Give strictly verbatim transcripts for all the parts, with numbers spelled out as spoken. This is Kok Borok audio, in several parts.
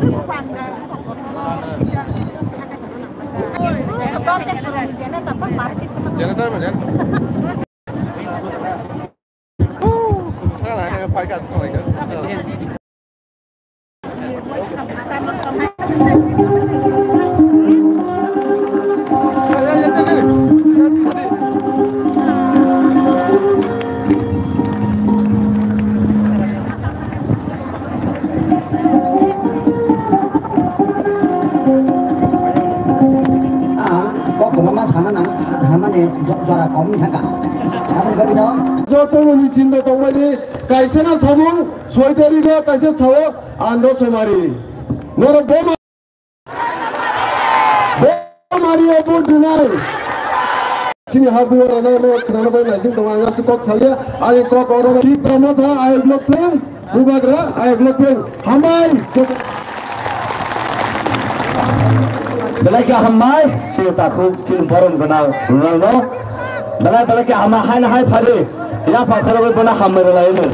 Ang kok kwbangma sana nang, hamani jora kom thangka. Joto ni sinda tongmani kaisa na samung, soi tarikh o kaisa sao, ang Rosomari. Norok bo Bo Mario bo dunai. Sini ha buwa rana no khana bai naising tong ang asuk kok salia. Ai kok oro ki pramotha ai blok thung. Bubagra ai blok thung. Hambai. Belai khe hambai. Sini takhuk sini borom gana Ronaldo. Belai belai khe hambai hai na hai phari. Ya pa khoro bai bona hambai rwlai no.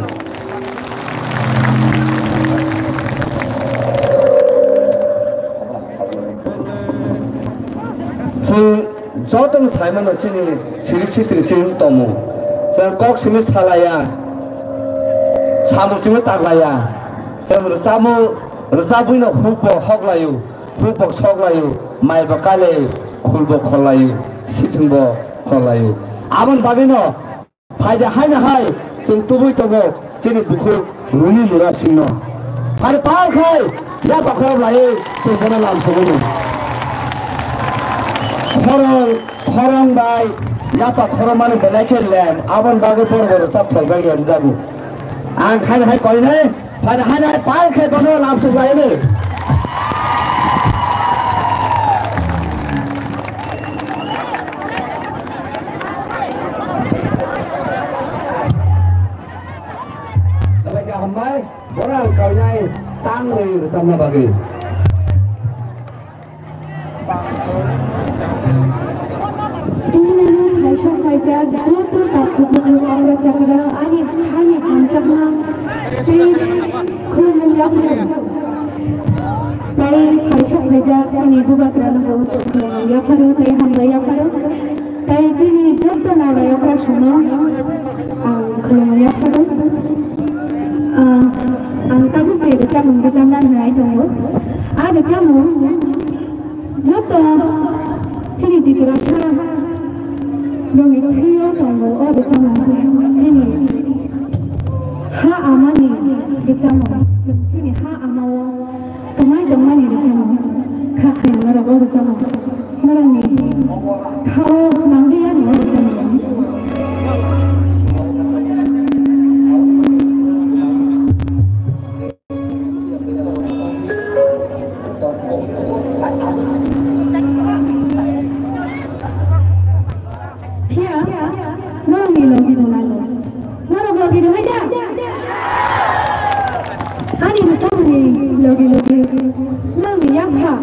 Chwng jotono saimano chini siri sitri chini tongmung. Chwng kok simi salaya, samung simi taklaya. Chwng rwchapmung, rwchapwi no huk bo hoklaio, huk bo soklaio, mai bo kailai, khul bo khollaio, sithwng bo khollaio. Aboni bagwi no Phaidi haino hai chwng tubui tongo chini bukhuk Runi Mura Singno. Phaidi pal khai ya bakhorok laiwi chwng bono lam sogwi. Khorang, khorang bai ya bakhorok mani belai khe lem, aboni bagwi borok rwchap thok bai rwjago. Ang haino hai koinai Phaidi haino hai pal khe bono lam sogwi. Belai khe hambai, borok ang kainai tang rwi rwchapna bagwi. Tini ani thaisok khaijak joto takhukmani kok rwchapra ani hani hamjakma tei khulumung yapharo. Tei thaisok khaijak chini bubagrano bo khulumung yapharo tei hambai yapharo. Tei chini joto nalayokra sono ang khulumung yapharo. Ah, ang tabuk je rwchapmung rwchapna hinwi tongo. A rwchapmung joto chini Tiprasa rokni thwio tongo o rwchapmung. Chini ha amani rwchapmung. Chwng chini ha amao Tongmai tongmani rwchapmung, kha khe norok o rwchapmung, norokni khao nangli ani o rwchapmung. Phiya norokni logi rwnai. Norok logi rwnai da? Ani rwchapmungni logi logi norokni yapha,